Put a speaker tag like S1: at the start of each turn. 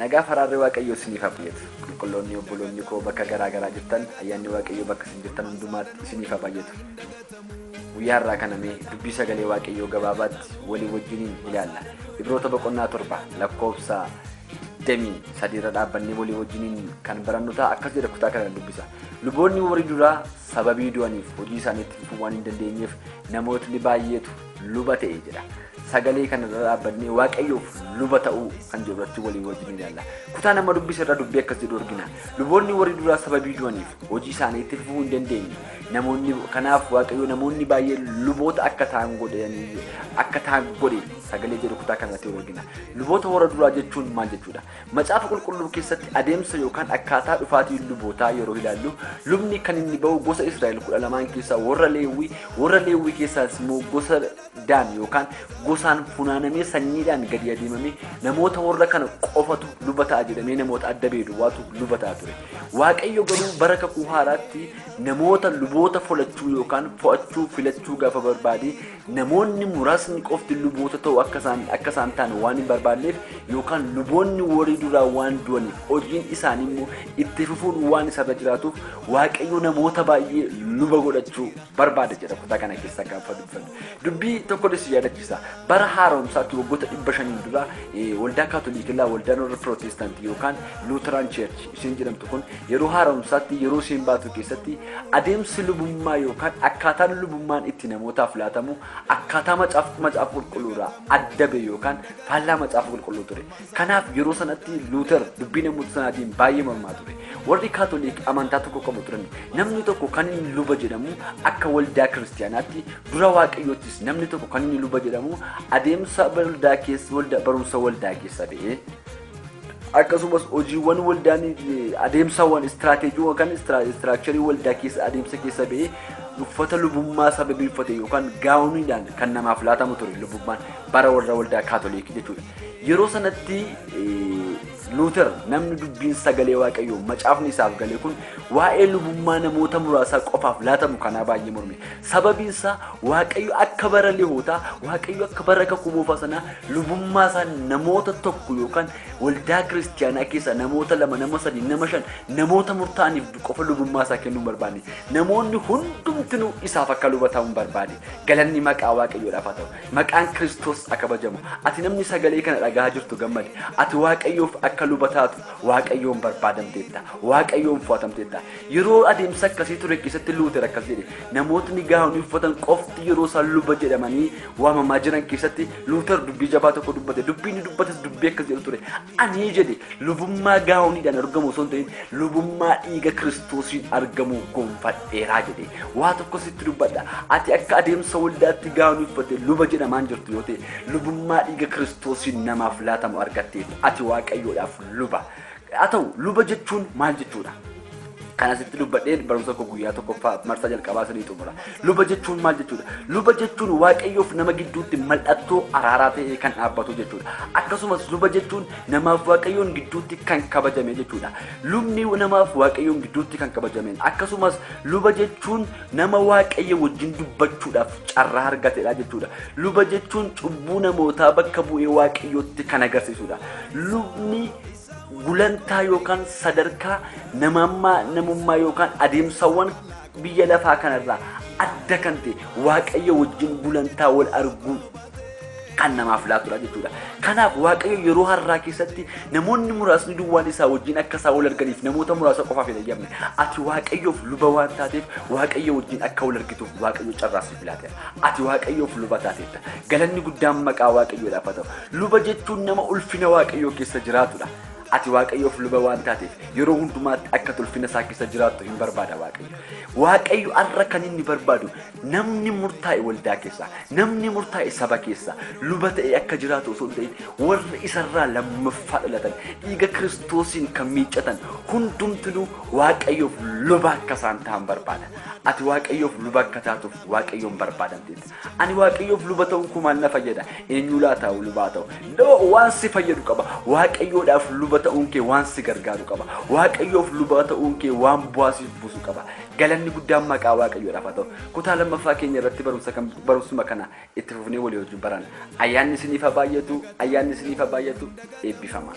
S1: Nagaa faraarri Waaqayyoo isiniif haa baay'atu. Qulqulloonni obboloonni koo bakka garaa garaa jirtan, ayyaanni Waaqayyoo bakka isin jirtan hundumaatti isiniif haa baay'atu. Guyyaa har'aa kana mee dubbii sagalee Waaqayyoo gabaabaatti walii wajjiniin ilaalla. Ibroota boqonnaa 7 lakkoofsa 23 irra dhaabbannee walii wajjiniin kan barannu ta'a. Akkas jedha, kutaa kana dubbisa. Luboonni warri duraa sababii du'aniif hojii isaaniitti fufuu waan hin dandeenyeef namootni baay'eetu luba ta'e jedha. Sagalee kana irra dhaabbannee Waaqayyoof luba ta'uu kan jedhu irratti walii wajjin ilaalla. Kutaa nama dubbisa irra dubbii akkas jedhu argina. Luboonni warri duraa sababii du'aniif hojii isaaniitti fufuu hin dandeenye. Namoonni kanaaf Waaqayyo namoonni baay'ee luboota akka ta'an godhanii akka ta'an godhe sagalee jedhu kutaa kanarratti argina. Luboota warra duraa jechuun maal jechuudha? Macaafa Qulqulluu keessatti adeemsa yookaan akkaataa dhufaatii lubootaa yeroo ilaallu, lubni kan inni ba'u gosa Israa'el 12 keessaa warra Leewwii, warra Leewwii keessaas immoo gosa Daan yookaan gosaan funaanamee sanyiidhaan gadi adeemamee namoota warra kana qofatu luba ta'a jedhamee namoota adda ba'e duwwaatu luba ta'a ture. Waaqayyo garuu bara kakuu haaraatti namoota luboota folachuu yookaan fo'achuu filachuu gaafa barbaade, namoonni muraasni qofti luboota ta'u akka isaan ta'an waan hin barbaanneef yookaan luboonni warri duraa waan du'aniif, hojiin isaanii immoo itti fufuun waan isarra jiraatuuf, Waaqayyo namoota baay'ee luba godhachuu barbaade jedha kutaa kana keessaa gaafa dubbannu. Dubbii tokko si yaadachiisa. Bara haaromsaatti waggoota 500 dura waldaa Kaatolikillaa, waldaan warra Pirootestaantii yookaan Lutheran Church isheen jedhamtu kun yeroo haaromsaatti yeroo isheen baatu keessatti adeemsi lubummaa yookaan akkaataan lubummaan itti namootaaf laatamu akkaataa macaafa qulqulluurraa adda ba'e yookaan faallaa macaafa qulqulluu ture. Kanaaf yeroo sanatti Luuter dubbii namoota sanaatiin baay'ee mormaa ture. Warri Kaatolik amantaa tokko qabu turan. Namni tokko kan inni luba jedhamu akka waldaa kiristiyaanaatti, dura Waaqayyoottis namni tokko kan inni luba jedhamu adeemsa waldaa keessa, waldaa barumsa waldaa keessa ba'ee, akkasumas hojiiwwan waldaan adeemsawwan istiraateejii yookaan structure waldaa keessa adeemsa keessa ba'ee, uffata lubummaa sababii uffate yookaan gaawoniidhaan kan namaaf laatamu ture lubummaan bara warra waldaa Kaatolikii jechuudha. Yeroo sanatti Luuter, namni dubbiin sagalee Waaqayyoo macaafni isaaf gale kun, waa'ee lubummaa namoota muraasaa qofaaf laatamu kanaa baay'ee morme. Sababiin isaa Waaqayyo akka bara Lewwotaa, Waaqayyo akka bara kakuu moofaa sanaa lubummaa isaa namoota tokko yookaan waldaa kiristiyaanaa keessaa namoota lama, nama sadi, nama shan, namoota murtaa'aniif qofa lubummaa isaa kennuu hin barbaanne. Namoonni hundumtinuu isaaf akka luba ta'uu hin barbaade. Galanni maqaa Waaqayyoodhaaf haa ta'u. Maqaan Kiristoos haa kabajamu. Ati namni sagalee kana dhagahaa jirtu gammadi. Ati Waaqayyoof akka luba taatu Waaqayyoon barbaadamteetta. Waaqayyoon fo'atamteetta. Yeroo adeemsa akkasii ture keessatti Luuter akkas jedhe. Namootni gaawonii uffatan qofti yeroo isaan luba jedhamanii waamamaa jiran keessatti Luuter dubbii jabaa tokko dubbate. Dubbii inni dubbates dubbii akkas jedhu ture. "Ani," jedhe, "lubummaa gaawoniidhaan argamu osoo hin ta'in lubummaa dhiiga Kiristoosiin argamu gonfadheeraa" jedhe. Waa tokko sitti dubbadha. Ati akka adeemsa waldaatti gaawonii uffatte luba jedhamaan jirtu yoo ta'e, lubummaa dhiiga Kiristoosiin namaaf laatamu argatteef ati Waaqayyoodhaaf luba. Haa ta'u, luba jechuun maal jechuudha? Kan asitti dubbadhee barumsa koo guyyaa tokkoffaa marsaa jalqabaa sanii xumura. Luba jechuun maal jechuudha? Luba jechuun Waaqayyoof nama gidduutti mallattoo araaraa ta'ee kan dhaabbatu jechuudha. Akkasumas luba jechuun namaaf Waaqayyoon gidduutti kan kabajame jechuudha. Lubni namaaf Waaqayyoon gidduutti kan kabajame. Akkasumas luba jechuun nama Waaqayyo wajjin dubbachuudhaaf carraa argatedha jechuudha. Luba jechuun cubbuu namootaa bakka bu'ee Waaqayyootti kan agarsiisudha. Lubni gulantaa yookaan sadarkaa namummaa yookaan adeemsawwan biyya lafaa kanarraa adda kan ta'e, Waaqayyo wajjin gulantaa wal arguu kan namaaf laatudha jechuudha. Kanaaf Waaqayyo yeroo har'aa keessatti namoonni muraasni duwwaan isaa wajjin akka isaa wal arganiif namoota muraasa qofaaf hin eeyyamne. Ati Waaqayyoof luba waan taateef Waaqayyo wajjin akka wal argituuf Waaqayyo carraa siif laateera. Ati Waaqayyoof luba taateetta. Galanni guddaan maqaa Waaqayyoodhaaf haa ta'u. Luba jechuun nama ulfina Waaqayyoo keessa jiraatudha. Ati Waaqayyoof luba waan taateef yeroo hundumaatti akka ulfina isaa keessa jiraattu hin barbaada Waaqayyo. Waaqayyo har'a kan inni barbaadu namni murtaa'e waldaa keessa, namni murtaa'e saba keessa luba ta'e akka jiraatu osoo hin ta'in, warra isarraa lammaffaa dhalatan, dhiiga Kiristoosiin kan miiccatan hundumtinuu Waaqayyoof luba akka isaan ta'an barbaada. Ati Waaqayyoof luba akka taatuuf Waaqayyoon barbaadamteetta. Ani Waaqayyoof luba ta'uun kun maal na fayyada? Eenyu laa ta'u lubaa ta'u? No, waan si fayyadu qaba. Waaqayyoodhaaf luba ta'uun kee waan si gargaaru qaba. Waaqayyoof luba ta'uun kee waan bu'aa siif buusu qaba. Galanni guddaan maqaa Waaqayyoodhaaf haa ta'u. Kutaa lammaffaa keenya irratti barumsa kan barumsuma kana itti fufnee walii wajjin baranna. Ayyaanni isiniif haa baay'atu, ayyaanni isiniif haa baay'atu, eebbifama.